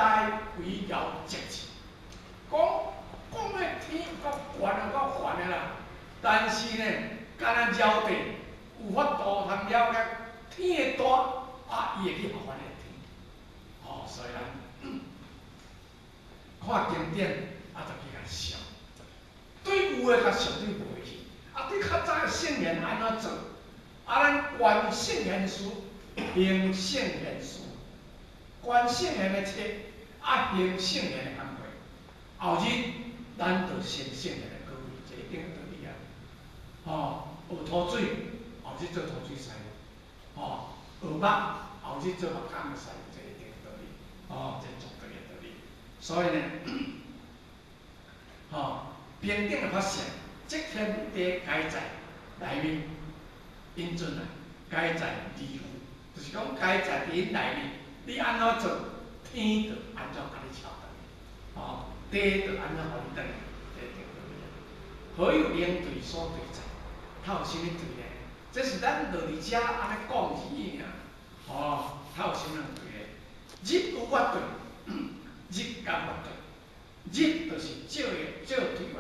內為遙寂寂，講講的天有夠懸有夠懸的啦，但是呢，敢若枵地有法度通了解天的大，啊，伊會去合阮的天。吼，所以咱看經典，啊，就去共想，對有的共想對無的去，啊，對較早的聖賢按怎做？啊，咱觀聖賢書，行聖賢事，觀聖賢的冊，啊，行聖賢的工課。後日咱就成聖賢的果位，這一定道理啊！吼，學塗水，後日做塗水師傅；吼，學木，後日做木工的師傅，這一定道理。吼，這絕對的道理。所以呢，吼，平等的發現，這天地皆在內面，𪜶陣啊，皆在理父，就是講皆在佇𪜶內面，你按怎做，天就按怎共你撨轉去，吼，地就按怎予你轉去，這一定道理啊。何有能對所對在？它有啥物對呢？這是咱落佇遮按呢講而已爾，吼，它有啥物對呢？日有月對，日共月對，日就是照的照對嘛，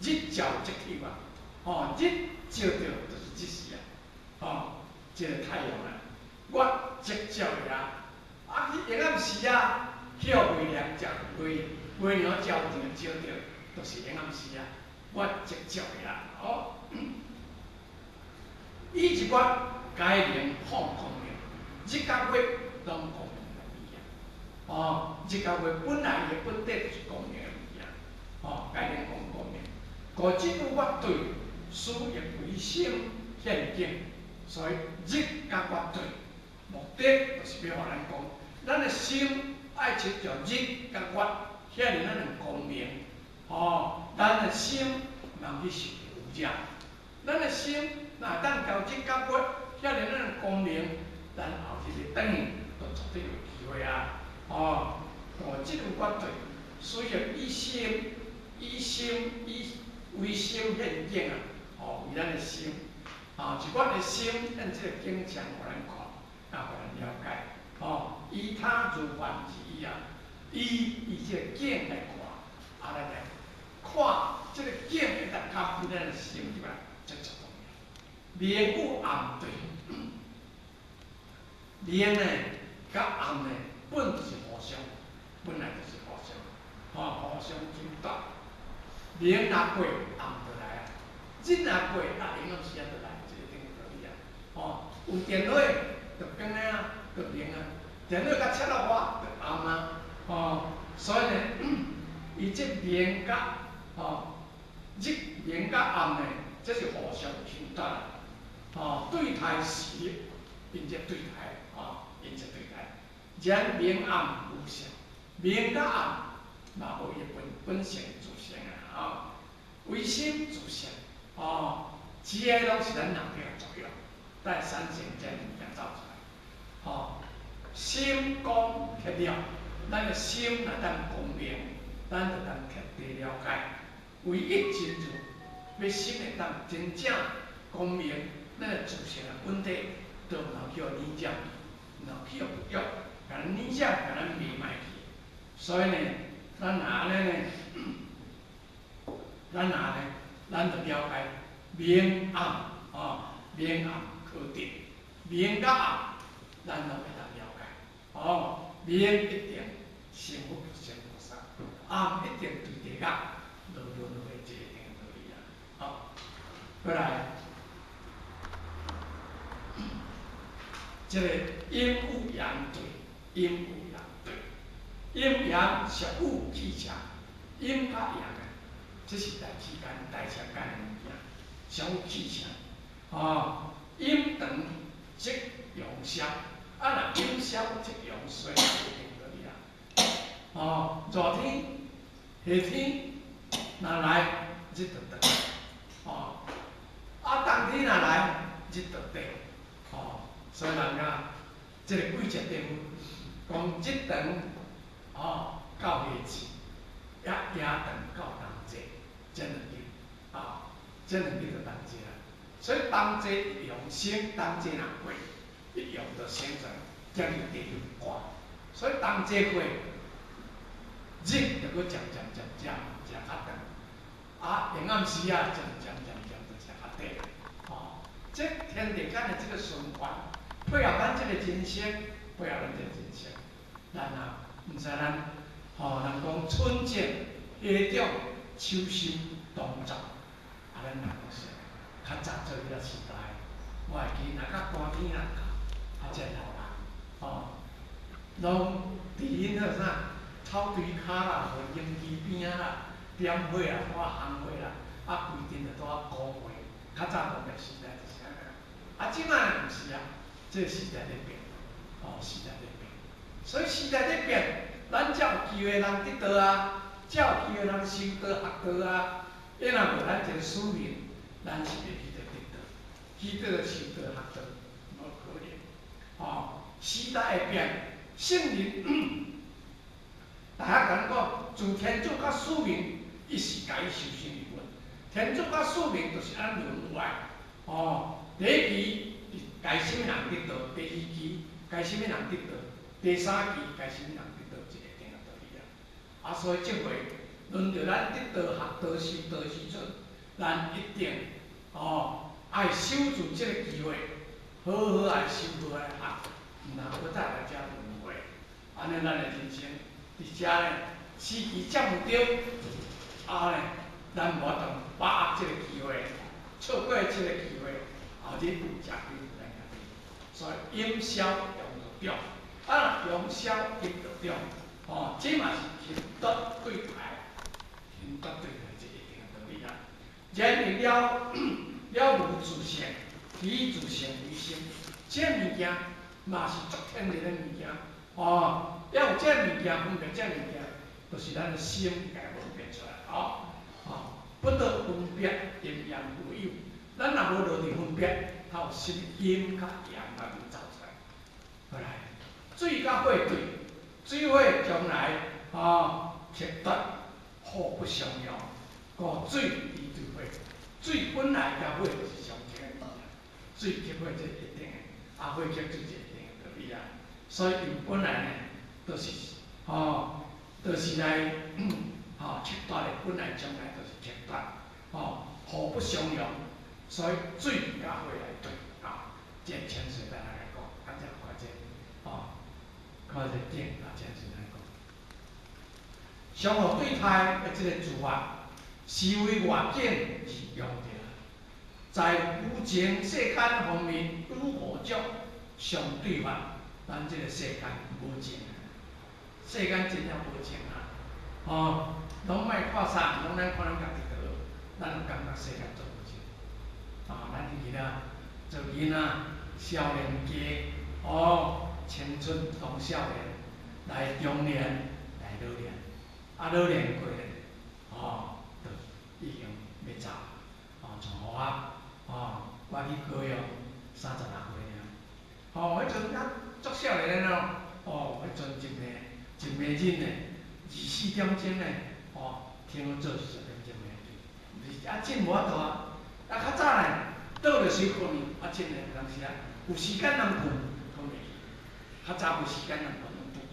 日照則體嘛，吼，日照著就是這時啊，吼，這個太陽啊，月則照伊啊，啊，去下暗時啊，去予月亮照，月月娘照著照著，就是下暗時啊，月則照伊啊，哦，以日月皆能放光明，日佮月攏光明的物件，哦，日佮月本來伊的本體就是光明的物件，哦，皆能放光明。故這有月對，使欲為心現境，所以日佮月對，目的就是欲予咱講，咱的心愛親像日佮月，遐爾仔爾光明，哦，咱的心毋通去受污染，咱的心若會當交日佮月遐爾仔爾光明，咱後日欲轉去，就絕對有機會啊！哦，故這有月對，使欲以心、以心、以為心現境啊！哦，為咱的心，啊，是阮的心現這個景象，予咱看，啊，予咱了解。哦，以他如幻而已啊！以以這個景來看，啊，咱來看這個景會當較比咱的心入來，這足重要。明與暗對，明呢，佮暗呢，本就是互相，本來就是互相，吼，互相侵奪。明若過，暗就來啊；日若過，啊，下暗時仔就來，這一定的道理啊。吼，有電火就光啊，就明啊；電火共切落外，就暗啊。吼，所以呢，伊這明佮吼日明佮暗呢，這是互相侵奪啊。吼，對待時，𪜶這對待，吼，𪜶這對待。然明暗無相，明佮暗嘛無伊的本本性自性啊，吼，唯心自性，吼，這个攏是咱人的作用，才會產生這物件走出來，吼，心光徹了，咱的心若當光明，咱就當徹底了解，唯一真如，欲心會當真正光明，咱的自性的本體，都毋通去予染染，毋通去予物欲，共咱染染，共咱迷迷去。所以呢，咱若按呢呢，咱若按呢，咱就了解明暗，吼，明暗可得，明佮暗，咱攏會當了解，吼，明一定成佛成菩薩，暗一定墜地獄，落輪迴，這一定道理啊，好，過來，這個陰與陽對，陰與陽對，陰陽屬有氣場，陰佮陽啊，這是大之間、大相間的物件，相有氣場，吼，陰長則陽消，啊若陰消則陽衰，這一定道理啊。吼，熱天、夏天若來，日就長，吼，啊冬天若來，日就短，吼，所以人講，這個季節對分，講日長，吼，到夏至，也夜長到冬至，這兩日，啊，這兩日就冬至啦。所以冬至一陽生，冬至若過，一陽就生出來，才去地球寒。所以冬至過，日就閣漸漸漸漸食較長，啊，下暗時啊，漸漸漸漸就食較短，吼，這天地間的這個循環，配合咱這個人生，配合咱這個人生，咱啊，毋知咱，吼，人講春種、夏種、秋收、冬藏，啊，咱人攏是較早做彼個時代，我會記若較寒天啊，啊，這老人，吼，攏佇𪜶彼個啥草堆跤啦、或營地邊仔啦，點火啦、拄仔烘火啦，啊，規陣就拄仔高火。較早農業時代就是按呢，啊，這擺毋是啊，這個時代咧變，哦，時代咧變，所以時代咧變，咱才有機會人得道啊，才有機會人修道學道啊。伊若無咱這個使命，咱是袂去得得道，去得修道學道，無可能。哦，時代會變，聖人，大家共咱講，自天主到使命，伊是共伊修成一份。天主佮使命就是按呢輪迴，哦，第一期是共啥物人得道，第二期共啥物人得道，第三期共啥物人得道，這個定的道理啊。啊，所以這回輪著咱得道、學道、修道的時陣，咱一定哦愛守住這個機會，好好來修，好好來學，毋通閣再來遮輪迴。按呢，咱的人生佇遮呢，時機接毋著，啊呢，咱無法度把握這個機會，錯過這個機會，後日有食虧咱家己。所以陰消陽就長，啊若陽消陰就長，哦，這嘛是勤德對待，勤德對待這一定的道理啊。然後了了無自性，以自性為心，這物件嘛是足天然的物件，哦，要有這物件，分別這物件，就是咱的心共分別出來，哦。不得分別陰陽無有，咱若無落佇分別，它有什陰佮陽嘛會走出來。後來水佮火對，水火將來哦，克奪互不相容，故水離對火，水本來佮火就是相克的物件，水克火這一定的，啊火克水這一定的道理啊。所以伊本來呢，就是吼，就是來吼克奪的，本來將來就是克奪，吼，互不相容，所以水佮火來對，啊，這淺水咱來講，啊，這看這，吼，看這景啊，淺水來講，相互對待的這個做法，是為外境而用著。在有情世間方面，有五種相對法，咱這個世間無情，世間真正無情啊！吼，攏莫看啥，攏咱看咱家己就好，咱有感覺世間足無情。啊，咱彼啊，做囡仔，少年家，哦，青春當少年，來中年，來老年，啊老年過咧，哦，就已經欲走，哦，像我，哦，我去高雄36歲爾，吼，彼陣啊足少年的咯，哦，彼陣真迷真迷人的，24點鐘的，哦，聽講做24點鐘的，啊，真無法度啊，啊較早呢，倒落水睏去，啊真的有當時啊，有時間通睏，睏袂去，較早無時間通睏攏拄久，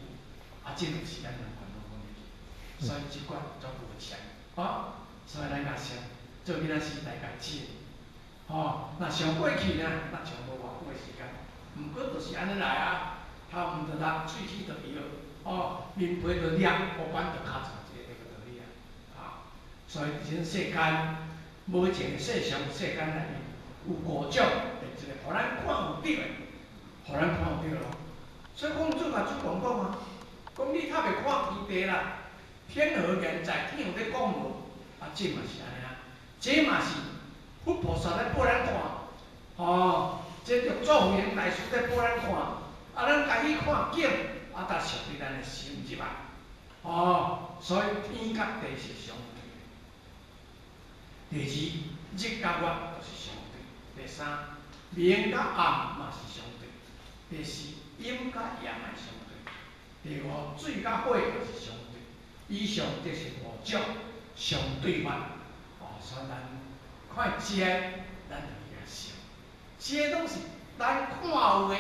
啊真有時間通睏攏睏袂去，所以這款足無情，哦，所以咱共想做囡仔時代較真，吼，若想過去呢，若像無偌久的時間，毋過就是按呢來啊，頭毛就落，喙齒就搖，哦，面皮就裂，烏斑就尻出來，這個道理啊，啊，所以佇這世間無情的世上世間內面有五種的這個，予咱看有著的，予咱看有著咯。所以孔子共子貢講啊，講你較袂看天地啦，天何言哉？天有咧講無？啊，這嘛是按呢啊，這嘛是佛菩薩咧報咱看，吼，這六祖慧能大師咧報咱看，啊，咱家己看景，啊，才熟佇咱的心入來，哦，所以天佮地是相對的。第二，日佮月就是相對；第三，明佮暗嘛是相對；第四，陰佮陽嘛是相對；第五，水佮火也是相對。以上這是五種相對法，哦，所以咱看這個，咱就去共想，這攏是咱看有的，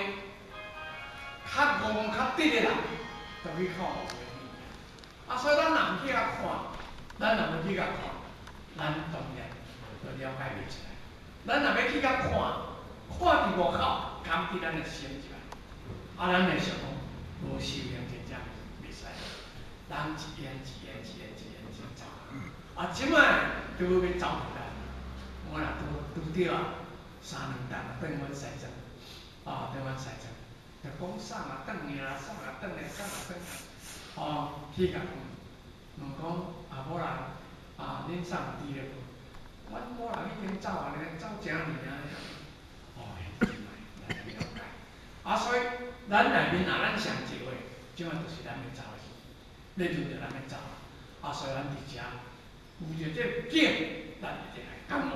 較戇較直的人，就去看有的物件。啊，所以咱若去共看，咱當然就了解袂出來。咱若欲去共看，看佇外口，含佇咱的心入來，啊，咱會想講，無修行真正袂使。人一言一言一言一言一走，啊，這擺拄好欲走出來，我若拄拄著啊，三兩頓啊，轉阮西裝，啊，轉阮西裝，就講送啊轉來，送啊轉來，送啊轉來，哦，去共問講啊某人，啊，恁送佇咧無？阮某人已經走啊，走誠年啊，哦，真來來了解。啊，所以咱內面若咱上一話，這擺就是咱欲走的時，欲輪著咱欲走。啊，所以咱佇遮有著這個境，咱一定愛感悟。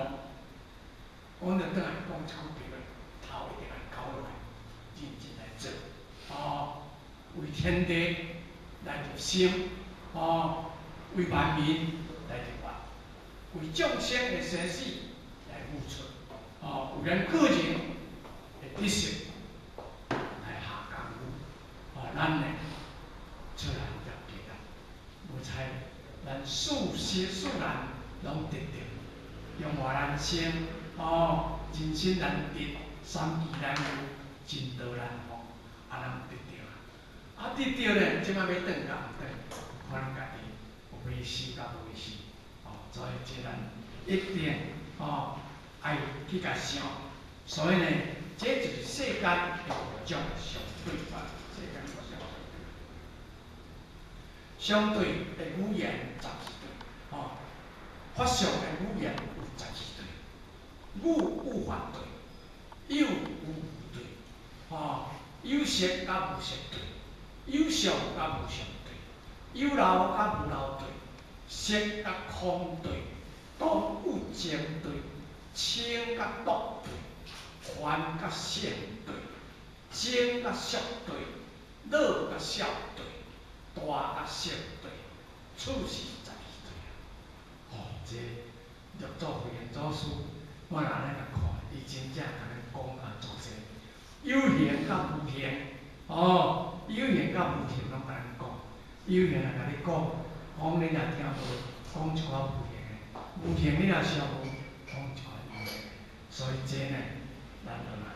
阮就轉來講一句白話，頭一定愛溝落來，認真來做。哦，為天地來著生，哦，為萬民來著活，為眾生的生死來付出，哦，為咱個人的得失來下工夫。哦，咱呢出來才記得，無彩咱事事事人攏得著，榮華難生，哦，人身難得，三機難遇，真道難逢，啊，咱得著啊！啊，得著咧，這擺欲轉共毋轉，看咱家己有欲修佮無欲修，哦，所以這咱一定哦愛去共想，所以呢，這就是世間的五種相對法，世間五種相對的語言12對，吼，法相的語言有十二對，語有法對，有有無對，吼，有色佮無色對，有相佮無相對，有漏佮無漏對，色佮空對，動與靜對，清佮濁對，凡佮聖對，精佮俗對，老佮少對，大佮小對，處是十二對啊！吼，這六祖慧能祖師，我若按呢共看，伊真正共咱講啊足濟，有形佮無形，哦，有形佮無形攏共咱講，有形若共你講，講你若聽無，講一寡無形的；無形你若想無，講一寡有形的。所以這呢，咱就來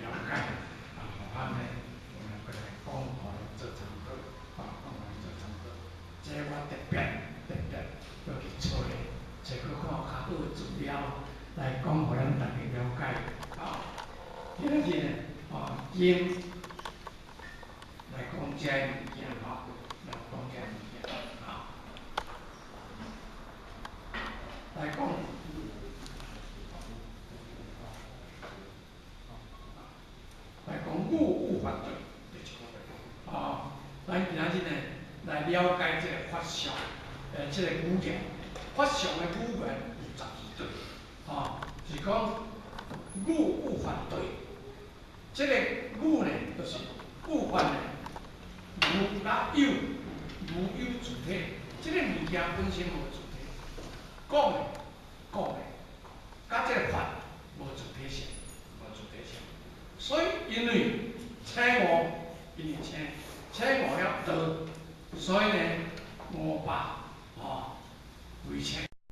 了解，啊，後漢呢，我們過來講，予咱做參考，啊，講予咱做參考。這我特別特別閣去揣，揣去看較好的資料來講，予咱大家了解。啊，今仔日呢，啊，經來講這个物件吼，來講這个物件，啊，來講，來講語有法對，第一個，啊，咱今仔日呢來了解這個法相，這個語言，法相的語言有十二對，啊，是講語有法對，這個語呢，就是語法呢，無佮有，無有自體，這個物件本身無自體，講的講的，佮這個法無自體性，無自體性，所以因為醒悟，因為醒醒悟了道，所以呢，五百